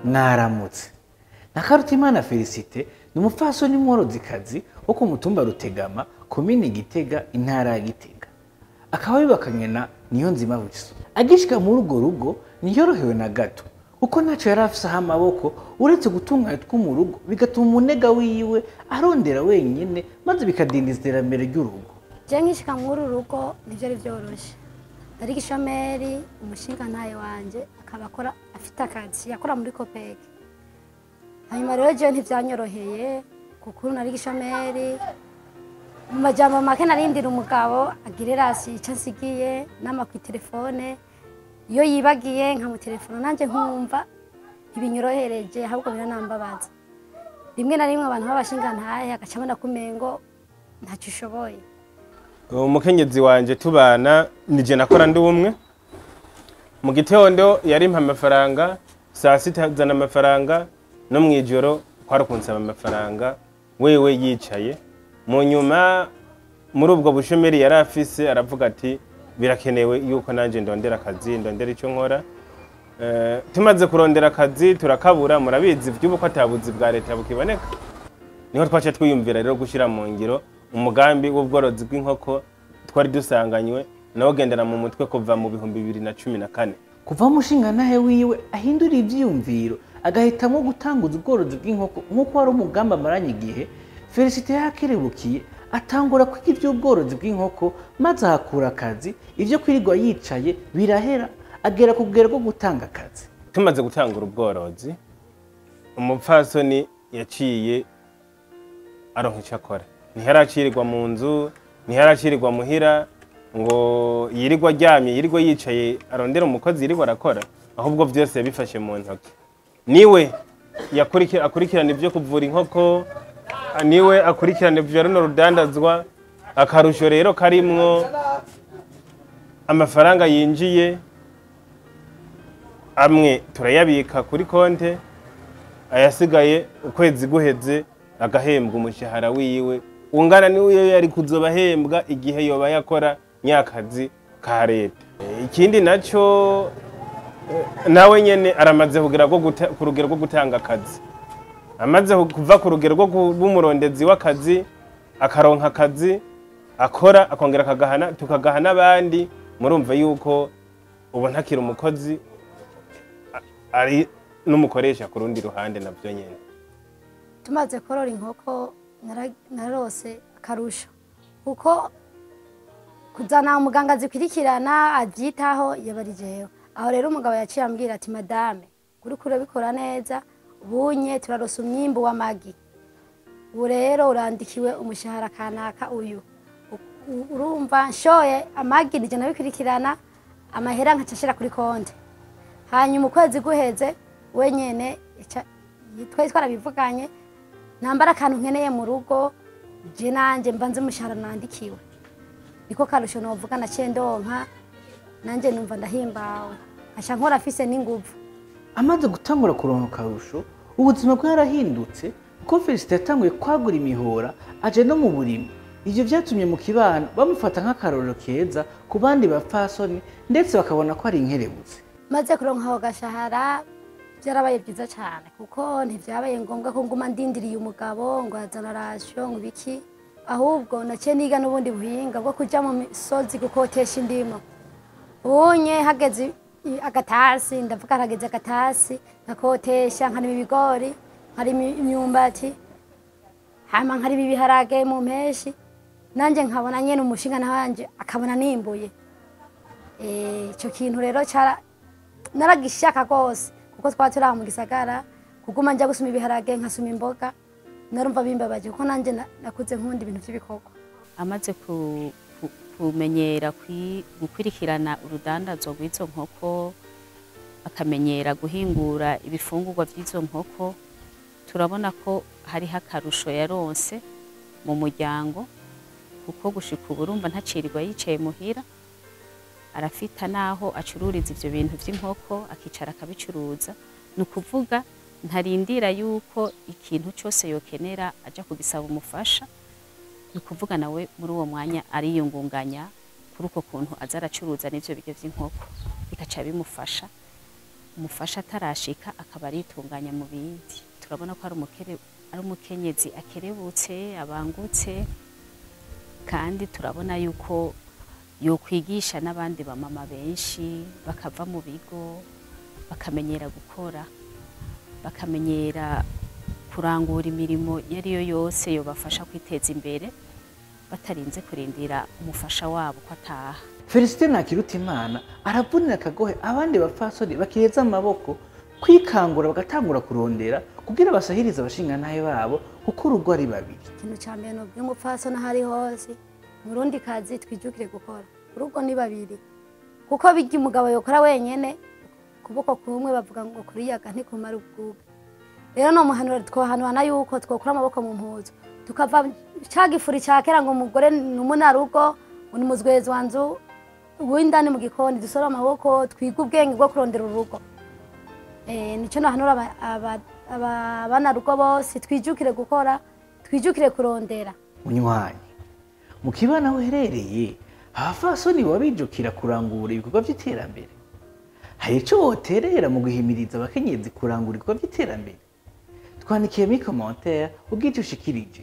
Mwaramutse. Nakarutimana Felicite ni umupfasoni mworozi wo ku mutumba Rutegama, komine Gitega, intara ya Gitega. Akaba yubakanye na Niyonzima Wilson. Agishika muri urwo rugo ntiyorohewe na gato, kuko ntaco yari afise aho amaboko uretse gutunganya two mu rugo, bigatuma umunega wiwe arondera wenyene, maze bikadindiza iterambere ry'urugo. Je nkishika muri uru rugo ntivyari vyoroshe. Nari igishomeri, umushingantahe wanje akaba akora, afite akazi, yakora muri COPEC. Hanyuma rero jewe ntivyanyoroheye kuko nari igishomeri. Mu majambo make narindira umugabo agire rasi ico nsigiye, nama kw'iterefone, iyo yibagiye nkamutelefona nanje nkumva ntibinyorohereje, ahubwo biranambabaza. Rimwe na rimwe abantu b'abashingantahe agaca abona ko umengo ntaco ushoboye. Umukenyezi wanje tubana nije nakora ndi umwe. Mu gitondo yarimpa amafaranga, saa sita zana amafaranga, no mwijoro kwari kunsaba amafaranga, wewe yicaye. Mu nyuma muri ubwo bushomeri yari afise aravuga ati birakenewe yuko nanje ndondera akazi, ndondera ico nkora. Tumaze kurondera akazi turakabura, murabizi vy'ubu ko atabuzi bwa leta bukiboneka. Niho twaca twiyumvira rero gushira mu ngiro umugambi w'ubworozi bw'inkoko twari dusanganywe nawo gendera mu mutwe kuva mu 2014. Kuva umushingantahe wiwe ahindura ivyiyumviro agahitamwo gutanguza ubworozi bw'inkoko nk'uko wari umugambi amaranye igihe, Felicite yakerebukiye atangura kwiga ivy'ubworozi bw'inkoko, maze ahakura akazi, ivyo kwirirwa yicaye birahera, agera ku rugero rwo gutanga akazi. Tumaze gutangura ubworozi, umupfasoni yaciye aronka ico akora. Ntiyaracirirwa mu nzu, ntiyaracirirwa muhira ngo yirirwa aryamye, yirirwa yicaye arondera umukozi yirirwa arakora, ahubwo vyose yabifashe mu ntoki. Niwe akurikirana ivyo kuvura inkoko, niwe akurikirana ivyo runo rudandazwa. Akarusho rero karimwo amafaranga yinjiye, amwe turayabika kuri konte, ayasigaye ukwezi guheze agahembwa umushahara wiwe ungana niwe yari kuzoba ahembwa igihe yoba yakora nyakazi ka leta. Ikindi naco, nawe nyene aramaze kugera ku rugero rwo gutanga akazi, amaze kuva ku rugero rwo kuba umurondezi w'akazi, akaronka akazi akora, akongera akagahana, tukagaha n'abandi. Murumva yuko ubu ntakiri umukozi, ari n'umukoresha ku rundi ruhande navyo nyene. Tumaze korora inkoko nararose akarusho, kuko kuzana umuganga azikurikirana abyitaho yabari jewe. Aho rero umugabo yaciye ambwira ati: "Madame, uriko urabikora neza, ubunye turarose umwimbu w'amagi, ubu rero urandikiwe umushahara kanaka." Uyu urumva nshoye amagi nije nabikurikirana, amahera nkaca nshira kuri konti, hanyuma ukwezi guheze wenyene twari twarabivuganye, nambara akantu nkeneye mu rugo, je nanje mba nzi umushahara nandikiwe. Niko karusho novuga naciye ndonka, nanje numva ndahimbawe, nkaca nkora afise n'inguvu. Amaze gutangura kuronka akarusho, ubuzima bwarahindutse, kuko Felicite yatanguye kwagura imihora aje no mu burimyi. Ivyo vyatumye mu kibano bamufata nk'akarorero keza ku bandi bapfasoni, ndetse bakabona ko ari inkerebutsi. Maze kuronka ako gashahara byarabaye byiza cyane, kuko ntivyabaye ngombwa ko nguma ndindiriye umugabo ngo azana ration ngo ibiki, ahubwo naciye niga n'ubundi buhinga bwo kuja mu misozi gukotesha indimo. Ubunye hageze agatasi, ndavuga hageze agatasi, nkakotesha, nkarima ibigori, nkarima imyumbati, hama nkarima ibiharage mu mpeshi, nanje nkabona nyene umushinga wanje akabona nimbuye. Ico kintu rero cara naragishaka rwose, kuko twaba turi aho mu gisagara, kuguma njya gusuma ibiharage, nkasuma imboga, narumva bimbabaje, kuko nanjye nakuze nkunda ibintu by'ibikorwa. Amaze kumenyera gukurikirana urudandazo rw'izo nkoko, akamenyera guhingura ibifungurwa by'izo nkoko, turabona ko hariho akarusho yaronse mu muryango, kuko gushika ubu urumva ntacirirwa yicaye muhira, arafita n'aho acururiza ivyo bintu vy'inkoko, akicara akabicuruza. Ni ukuvuga ntarindira yuko ikintu cose yokenera aja kugisaba umufasha. Ni ukuvuga nawe muri uwo mwanya ariyungunganya kuri uko kuntu aza aracuruza n'ivyo biryo vy'inkoko, bikaca bimufasha. Umufasha atarashika akaba aritunganya mu bindi. Turabona ko ari umukenyezi akerebutse, abangutse, kandi turabona yuko yokwigisha n'abandi bamama benshi bakava mu bigo, bakamenyera gukora, bakamenyera kurangura imirimo iyo ari yo yose yobafasha kwiteza imbere, batarinze kurindira umufasha wabo ko ataha. Felicite Ntakirutimana aravunira akagohe abandi bapfasoni bakireza amaboko kwikangura, bagatangura kurondera kugira basahirize abashingantahe babo, kuko urugo ari babiri. Ikintu cya mbere ni ubw'umupfasoni aho ari hose murundi kazi, twijukire gukora. Urugo ni babiri, kuko bijya umugabo yokora wenyene, ukuboko kumwe bavuga ngo kuriyaga ntikumara ubwuga. Rero no muhanura, twohanurana yuko twokura amaboko mu mpuzu, tukava ca gifuri ca kera ngo umugore ni umunarugo, ngo ni umuzwezi wa nzu w'indani mu gikoni. Dusore amaboko, twige ubwenge bwo kurondera urugo. Nico nohanura abanarugo bose: twijukire gukora, twijukire kurondera. Munywanyi, mu kibano aho uherereye, abapfasoni baba bijukira kurangura ibikorwa by'iterambere? Hari ico woterera mu guhimiriza abakenyezi kurangura ibikorwa by'iterambere? Twandikiye muri commentaire ubwite ushikirije.